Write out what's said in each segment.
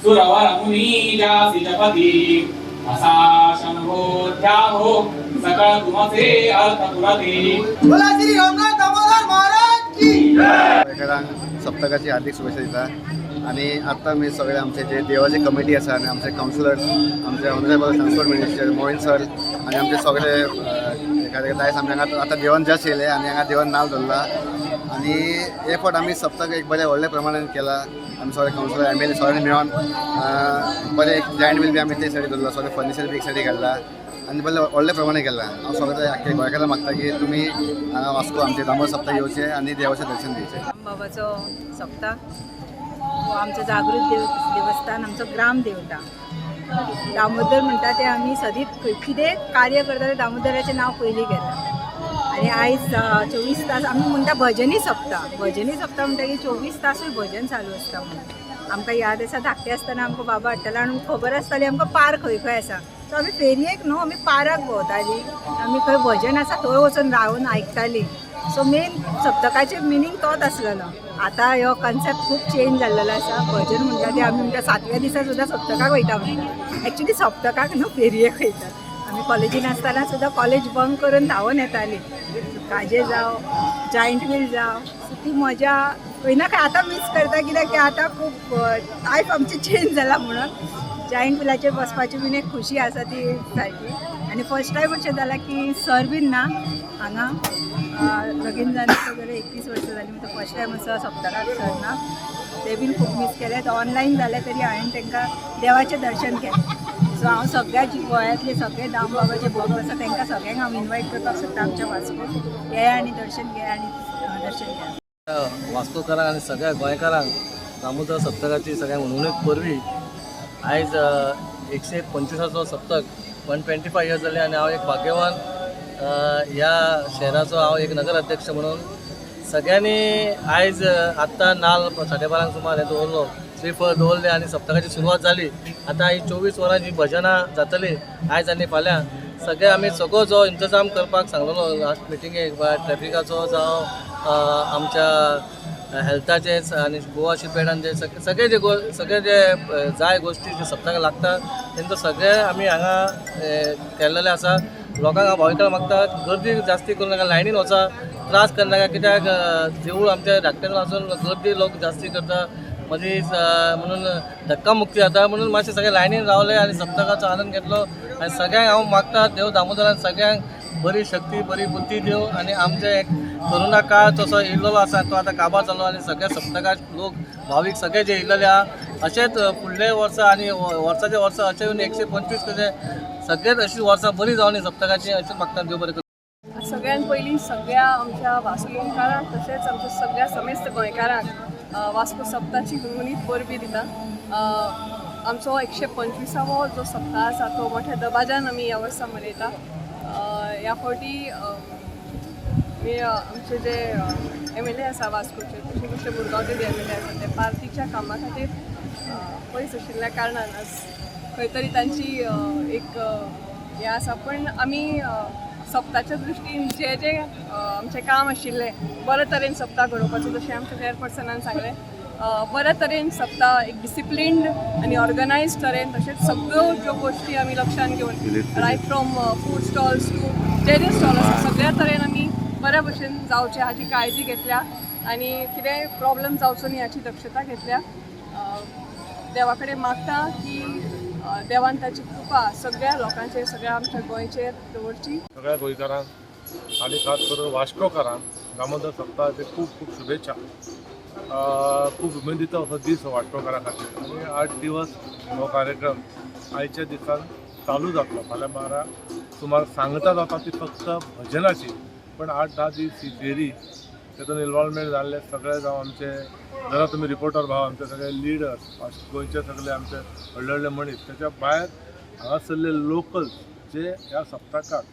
सुरवर मुनी जासी जपती असा शंभोध्याहो सकळ तुमचे अर्थ पुरती। बोला श्री रामनाथ दामोदर महाराज की। गोंयकारांक सप्तकाची हार्दिक शुभेच्छा दिता आनी आतां आमी सगळे आमचे जे देवाची कमिटी आसा आनी आमचे कावन्सिलर्स, आमचे honourable transport minister Moin sir आनी आमचे सगळे कार्यकर्ते आयज आमी हांगा आतां देवान जस्ट येयले आनी हांगा देवान नाव धरला आनी हे फावट आमी सप्तक एक बऱ्या व्हडल्या प्रमाणान केला। आमी सगळे कावन्सिलर, एमएलए सगळ्यांनी मेळोन बरें एक जायंट व्हील बी आमी ते सायडीन दवरला, सगळें फर्निचर बी एक सायडीक घातला आनी बरें व्हडल्या प्रमाणे केला। हांव सगळें आख्खे गोंयकारांक मागता की तुमी हांगा वास्को आमचे दामोदर सप्तक येवचें आनी देवाचें दर्शन दिवचें। बाबाचो सप्तक हो आमचो जागृत देवस्थान, आमचो ग्राम देवता दामोदर म्हणटा ते आमी सदींच कितें कार्य करता ते दामोदराचें नांव पयलीं घेता। आनी आयज 24 तास आमी म्हणटा भजनी सप्ता, भजनी सप्ता म्हणटकीर 24 तासूय भजन चालू आसता। म्हणून आमकां याद आसा धाकटे आसतना आमकां बाबा हाडटालो आनी खबर आसताली आमकां पार खंय खंय आसा, सो आमी फेरयेक न्हू आमी पाराक भोंवतालीं, आमी खंय भजन आसा थंय वचून रावन आयकतालीं। सो मेन सप्तकाचें मिनींग तोच आसलेलो। आतां ह्यो कॉन्सेप्ट खूब चेंज जाल्लेलो आसा। भजन म्हणटा तें आमी म्हणटा 7व्या दिसा सुद्दां सप्तकाक वयता म्हणटा, एक्चुली सप्तकाक न्हू फेरयेक वयतात। आमी कॉलेजीन आसतना सुद्दां कॉलेज बंक करून धांवून येतालीं, काजे जावं जायंट व्हील जावं, सो ती मजा खंय ना खंय आतां मीस करता, कित्याक की आतां खूब लायफ आमची चेंज जाला म्हणून जायंट व्हिलाचेर बसपाची बीन एक खुशी आसा ती सारकी। आनी फर्स्ट टायम अशें जालां की सर बीन ना हांगा, लगीन जालें सगळें 21 वर्सां जालीं, म्हणटकीर फर्स्ट टायम असो सप्तकाक सर ना, ते बीन खूब मीस केलें। ऑनलायन जालें तरी हांवें तांकां देवाचें दर्शन केलें। सो हांव सगळ्या गोंयांतले सगळे दामबाबाचे भक्त आसा तांकां सगळ्यांक हांव इनवायट करपाक सोदता आमच्या वास्को येया आनी दर्शन घेया आनी दर्शन घेया। वास्कोकारांक आनी सगळ्या गोंयकारांक दामोदर सप्तकाची सगळ्यांक हुनहुनीत परबी। आयज 125 सप्तक, 125 इयर्स जाले आनी हांव एक भाग्यवान ह्या शहराचो हांव एक नगर अध्यक्ष म्हणून सगळ्यांनी आयज आत्तां नाल 12:30 सुमार हें दवरलो, श्रीफळ दवरलें आनी सप्तकाची सुरवात जाली। आतां ही 24 वरां जी भजनां जातली आयज आनी फाल्यां, सगळे आमी सगळो जो इंतजाम करपाक सांगलेलो लास्ट मिटिंगेक, ट्रॅफिकाचो जावं आमच्या हेल्थाचे आनी गोवा शिपेडान जे सगळे जे सगळे जे जाय गोश्टी जे सप्तकाक लागता तेंचो सगळे आमी हांगा केल्लेले आसा। लोकांक हांव भाविकांक मागता गर्दी जास्ती करूं नाका, लायनीन वचा, त्रास करनाका, कित्याक देवूळ आमच्या धाकटें आसून गर्दी लोक जास्ती करता मदीं, म्हणून धक्कामुक्ती जाता, म्हणून मातशें सगळे लायनीन रावले आनी सप्तकाचो आनंद घेतलो। आनी सगळ्यांक हांव मागता देव दामोदरान सगळ्यांक बरी शक्ती बरी बुद्धी दिवं आनी आमचे एक कोरोना काळ तसो येयल्लो आसा तो आतां काबार जालो आनी सगळ्या सप्तकाक लोक भावीक सगळे जे येयल्ले आहा अशेंच फुडले वर्सा आनी वर्साच्या वर्सा अशें येवन 125 कशें सगळेच अशी वर्सां बरी जावनी सप्तकाची अशेंच मागता देव बरें करूं। सगळ्यात पयलीं सगळ्या आमच्या वास्कोकारांक तशेंच आमच्या सगळ्या समेस्त गोंयकारांक वास्को सप्ताची हुनहुनीत परबी दिता। आमचो 125वो जो सप्ताह आसा तो मोठ्या दबाज्यान आमी ह्या वर्सा मनयता। ह्या फावटी आमचे जे एमएलए आसा वास्कोचे तशें दुसरे मुरगांवचे जे एमएलए आसा ते पार्टीच्या कामा खातीर पयस आशिल्ल्या कारणान आज खंय तरी तांची एक हें आसा, पण आमी सप्ताच्या दृश्टीन जे जे आमचें काम आशिल्लें बरे तरेन सप्ताह घडोवपाचो, जशें आमच्या चेअरपर्सनान सांगलें, बऱ्या तरेन सप्ताह एक डिसिप्लिन्ड आनी ऑर्गनायज तरेन, तशेंच सगळ्यो ज्यो गोश्टी आमी लक्षान घेवन right from food stalls to J J stall आसा सगळ्या तरेन आमी बऱ्या भशेन जावचें हाची काळजी घेतल्या आनी कितेंय प्रॉब्लम जावचो न्ही हाची दक्षता घेतल्या। देवा कडेन मागता की देवान ताची कृपा सगळ्या लोकांचेर, सगळ्या आमच्या गोंयचेर दवरची। सगळ्या गोंयकारांक आनी खास करून वास्कोकारांक दामोदर सप्ताहाचे खूब खूब शुभेच्छा। खूब उमेदीचो असो दीस हो वास्कोकारां खातीर आनी 8 दिवस हो कार्यक्रम आयच्या दिसान चालू जातलो। फाल्यां 12 सुमार सांगता जाता ती फक्त भजनाची, पण 8-10 दीस ही फेरी तेतून इन्वॉल्वमेंट जाल्ले सगळे जावं आमचे जरा तुमी रिपोर्टर भाव, आमचे सगळे लिडर्स, गोंयचे सगळे आमचे व्हडले व्हडले मनीस, त्याच्या भायर हांगासरले लोकल्स जे ह्या सप्तकाक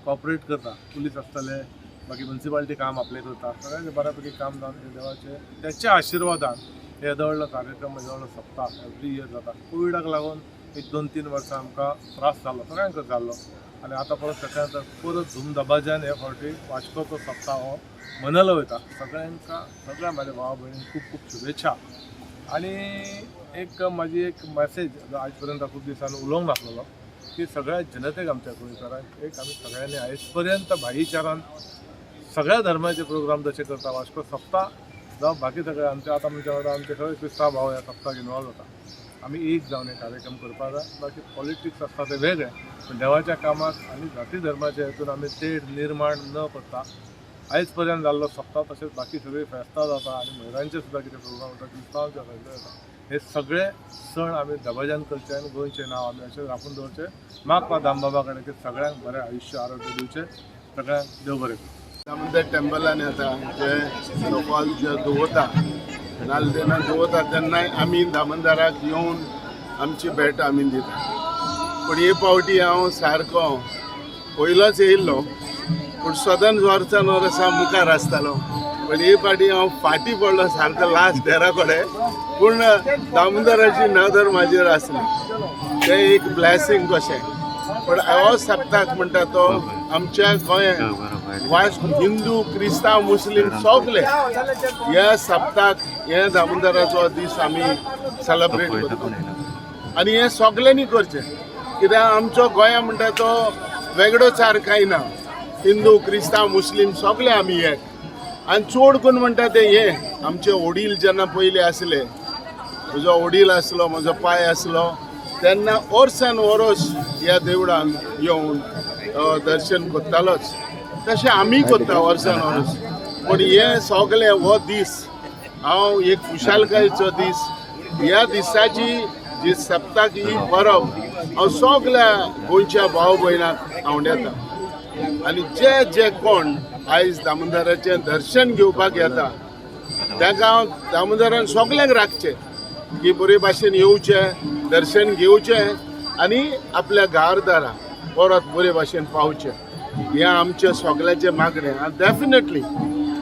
कॉपरेट करता, पुलीस आसतले, बाकी म्युनिसिपालिटी काम आपलें करता, सगळ्यांचें बऱ्या पैकी काम जावन हे देवाचे त्याच्या आशिर्वादान हे येदो व्हडलो कार्यक्रम, येदो व्हडलो सप्ताह एवरी इयर जाता। कोविडाक लागून एक 2-3 वर्सां आमकां त्रास जालो, सगळ्यांक जाल्लो आनी आतां परत सगळ्यांक परत धुमदबाज्यान हे फावटी वास्कोचो सप्ताह हो मनयलो वयता। सगळ्यांक, सगळ्या म्हाज्या भावा भयणींक खूब खूब शुभेच्छा। आनी एक म्हाजी एक मॅसेज आज पर्यंत खूब दिसान उलोवंक नासलेलो की सगळ्या जनतेक, आमच्या गोंयकारांक एक, आमी सगळ्यांनी आयज पर्यंत भाईचारान सगळ्या धर्माचे प्रोग्राम जशे करता, वास्को सप्ता जावं बाकी सगळे आमचे, आतां आमच्या वांगडा आमचे सगळे क्रिस्तांव भाव ह्या सप्ताक इनवॉल्व जाता. आमी एक जावन हे कार्यक्रम करपाक जाय. बाकी पॉलिटिक्स आसता ते वेगळे, पूण देवाच्या कामाक आनी जाती धर्माच्या हेतून आमी तेढ निर्माण न करता आयज पर्यंत जाल्लो सप्ता, तशेंच बाकी सगळीं फेस्तां जाता आनी मोयरांचे सुद्दां कितें प्रोग्राम जाता, क्रिस्तांवांचे सगळे जाता, हे सगळे सण आमी दबाज्यान करचे आनी गोंयचें नांव आमी अशें राखून दवरचें. मागपा दामबाबा कडेन की सगळ्यांक बरें आयुश्य आरोग्य दिवचें. सगळ्यांक देव बरें करूं. दामोदर टेम्पलान येता, जे लोकांक जे दवरता नाल्ल जेन्ना दवरता तेन्नाय आमी दामोदराक येवन आमची भेट आमी दिता. पूण हे फावटी हांव सारको पयलोच येयल्लो, पूण सदांच वर्सान वर्सा मुखार आसतालो, पूण हे फावटी हांव फाटीं पडलो सारको लास्ट देरा कडेन. पूण दामोदराची नदर म्हाजेर आसली, तें एक ब्लॅसिंग कशें. पूण हो सप्ताक म्हणटा तो आमच्या गोंयांत वास्को हिंदू क्रिस्तांव मुस्लीम सगळे ह्या सप्ताक हे दामोदराचो दीस आमी सेलेब्रेट करता आनी हें सगल्यांनी करचें, कित्याक आमचो गोंया म्हणटा तो वेगळोचार कांय ना. हिंदू क्रिस्तांव मुस्लीम सगळे आमी एक. आनी चड करून म्हणटा ते हें आमचे वडील जेन्ना पयलीं आसले, म्हजो वडील आसलो, म्हजो पाय आसलो, तेन्ना वर्सान वरोस ह्या देवळान येवन दर्शन करतालोच. तशें आमी करता वर्सान वरोस. पूण हें सगळें हो दीस हांव एक खुशालकायेचो दीस. ह्या दिसाची जी सप्ताक ही परब हांव सगळ्या गोंयच्या भाव भयणाक आंवडेता आनी जे जे कोण आयज दामोदराचें दर्शन घेवपाक येता तांकां हांव दामोदरान सगल्यांक राखचें की बरे भाशेन येवचें, दर्शन घेवचें आनी आपल्या घरदारा परत बरे भाशेन पावचें, हें आमचें सगल्यांचें मागणें. आनी डेफिनेटली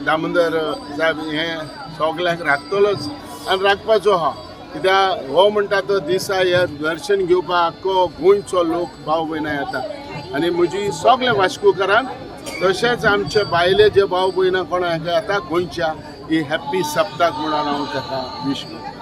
दामोदर सायब हें सगल्यांक राखतलोच आनी राखपाचो आहा, कित्याक हो म्हणटा तो दिसा हे दर्शन घेवपाक आख्खो गोंयचो लोक भाव भयणां येता. आनी म्हजी सगल्या वास्कोकारांक तशेंच आमचे भायले जे भाव भयणां कोणाक येता गोंयच्या, ही हॅप्पी सप्ताक म्हणून हांव ताका विश करता.